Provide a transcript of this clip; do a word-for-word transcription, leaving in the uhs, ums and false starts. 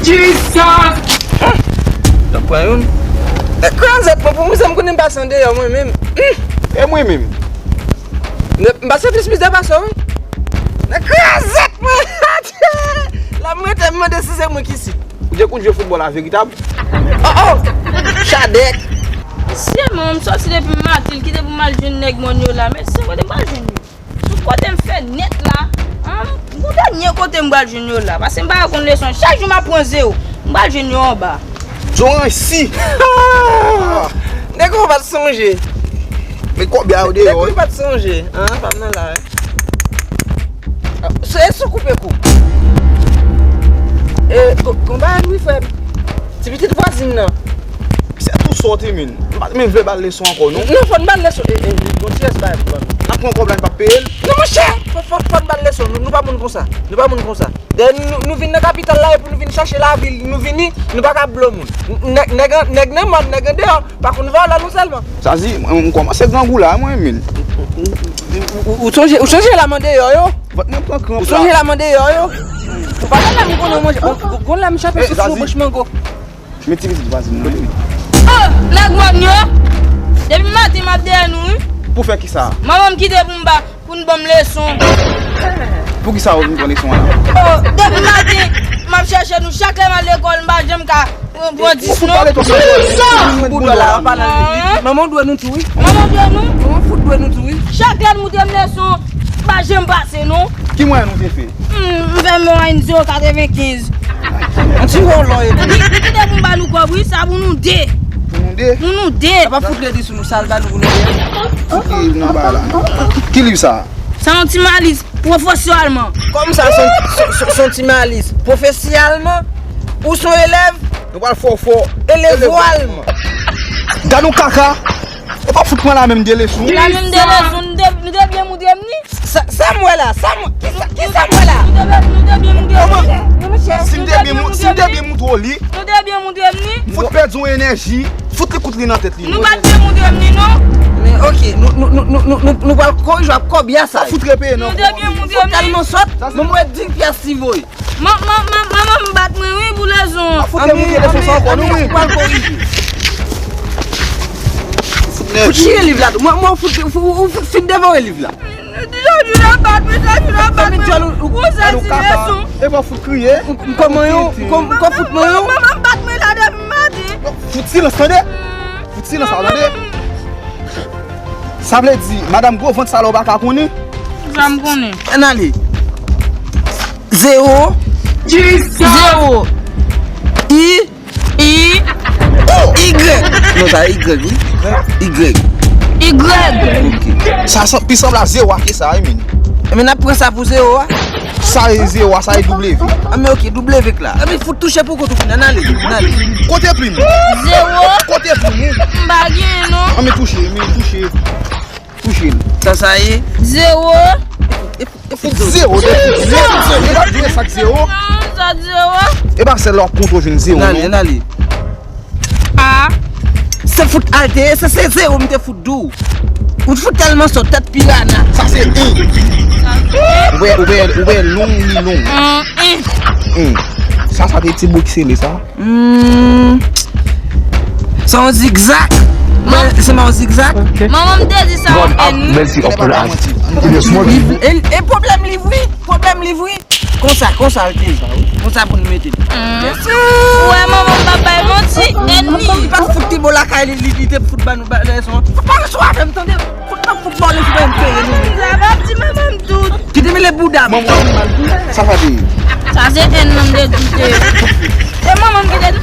Jesus! Nan pran youn. Nan krazèt mwen, pou mizè m konnen m pase andeyò mwen menm. E mwen menm. M pase plis mizè pase w, wi. Nan krazèt mwen! La m rete, m mande si se mwen ki si. Ou te konn jwe foutbòl a veritab? Oh, oh! Chadèk! Mesye, mwen, m sòti depi maten, l kite pou m al jwenn nèg mòn yo la. Mesye, kote m pral jwenn yo? Sou kote m fè nèt la, an, m gon dènye kote m pral jwenn yo la. Paske m pa konn leson. Chak jou m ap pran zewo. M pral jwenn yo anba. Zoranj si! Nèg ou pa t sonje. Men kòb yo deyò, wi. Nèg ou pa t sonje. An, pa m nan la, wi. Se sou koupe kou. E, ko-, konba wi, frè m. Ti pitit vwazin nan. Se tou sa w te menm. M pa t menm vle ba l leson ankò, non. Non, fò n ba l leson. E, e, bon, ti rès ba l. N ap pran kòb la, n p ap peye l. Non, monchè, fò, fò, fò n ba l leson. Nou, nou pa moun konsa. Nou pa moun konsa. Dèyè nou, nou vin nan kapital la, epi nou vin chache lavi, nou vini, nou pa ka blo moun. Nèg, nèg, nèg nan mòn, nèg andeyò, pa konn vòlò nou sèlman. Sa di, mwen, m kòmanse grangou la, mwen menm. Ou, ou, ou, ou sonje, ou sonje la m andeyò yo? Vòt mwen pran kranp la. Ou sonje la m andeyò yo? Ou pa konn la m konnen manje, ou, ou konn la m chape sou sou branch mango. Men ti pitit vwazin nan, wi. Oh, nèg mòn yo! Depi maten m ap dèyè nou, wi. Pou fè kisa? Manman m kite pou m ba, pou n ban m leson. Poukisa ou vin pran leson an la? Oh, depi maten, m ap chèche nou. Chak lè m al lekòl, m pa janm ka, euh, pran dis non. Ou fout pale twòp nan kò. Fout bouda la, pa nan li. Manman dwe nou tou, wi. Manman dwe nou? Manman fout dwe nou tou, wi. Chak lè l montre m leson, pa janm pase non. Ki mwayen nou te fè? Hmm, m fè mwayen zewo katrevenkenz. Yon ti wòlò epi. Li, li kite pou m ba nou kòb, wi, sa pou nou de. Pou nou de? Pou nou de. Sa pa fout redi sou nou, sa l ba nou pou nou de. Ki liv nan ba la? Ki, ki liv sa? Sa yon ti malis pwofesyonèlman. Kòm sa, se yon, se, se, se yon ti malis pwofesyonèlman? Ou se yon elèv? Nou pral fò fò. Elevwalman. Gad yon kaka. E pa fout mwen la menm de leson. La menm de leson, nou te, nou te byen montre m ni. Sa, sa m wè la, sa m, kisa, kisa m wè la? Nou te, nou te byen montre m ni. Si m te byen, si m te byen montre w li. Nou te byen montre m ni. Fout pèdi yon enèji, fout li kout li nan tèt li. Nou pa t byen montre m ni non. Men, ok, nou, nou, nou pral korije ak kòb ya sa. Fout repeye nan kò. Nou te byen montre m ni. Fout tèlman sòt, mwen m wè dis pyès li voye. Man, man, man, manman m bat mwen wi pou leson. Fout li montre leson sa ankò non wi. Pral korije. Fout chire liv la tou. Mwen, mwen fout, fout, fout fin devore liv la. Chak jou l ap bat mwen, chak jou l ap bat mwen. Ou sa di leson. E pa fout kriye. Kòman yo, kòman fout mwen yo? Manman m bat mwen la depi maten. Fout silans tande. Fout silans la tande. Sa vle di, madanm gwo vant sa la ou pa ka konnen? Sa m konnen. Ann ale. Zewo. Zewo. I. I. Y. Non, sa Y, wi. Y. Y. Ok. Sa, sa pi sanble a zewo a ke sa, wi, men. Men n ap pran sa pou zewo a. Sa e zewo a, sa e W. A, men ok, W k la. A, men fout touche pou kont ou fini. Ann ale, ann ale. Kote plim? Zewo. Kote plim ou? M pa genyen, non. A, men touche, men touche. Touche l. Sa, sa ye? Zewo. E, e, e fout zewo, de fout zewo. E pa dwe sa k zewo. Non, sa zewo. E pa sèl la w ap konte w jwenn zewo, non. Ann ale, ann ale. A. Se fout al te ye, se, se zewo m te fout di w. Ou fout tèlman sòt, tèt pirana. Sa se en. Ou wè, ou wè, ou wè long, li long. An, en. En. Sa, sa te ti bout ki sele sa. Hmm. Se yon zigzag. Men, se pa yon zigzag. Manman m te di sa yon en wi. Mercy upon us. Li, e, e pwoblèm li vre, pwoblèm li vre. Konsa, konsa l te ye. Konsa pou n mete l. Ou wè manman m pa bay manti, en ni. Li pa t fout ti bo lakay li, li, li te fout ba nou ba leson. Fò pa sou avè m tande. Fout nan fout bò li fè m peye nou. Sa pa ti manman m tout. Ki te mele bouda m. Manman m mal tou. Sa pa te ye. Sa se en nan m te di te. Se manman m ki te di.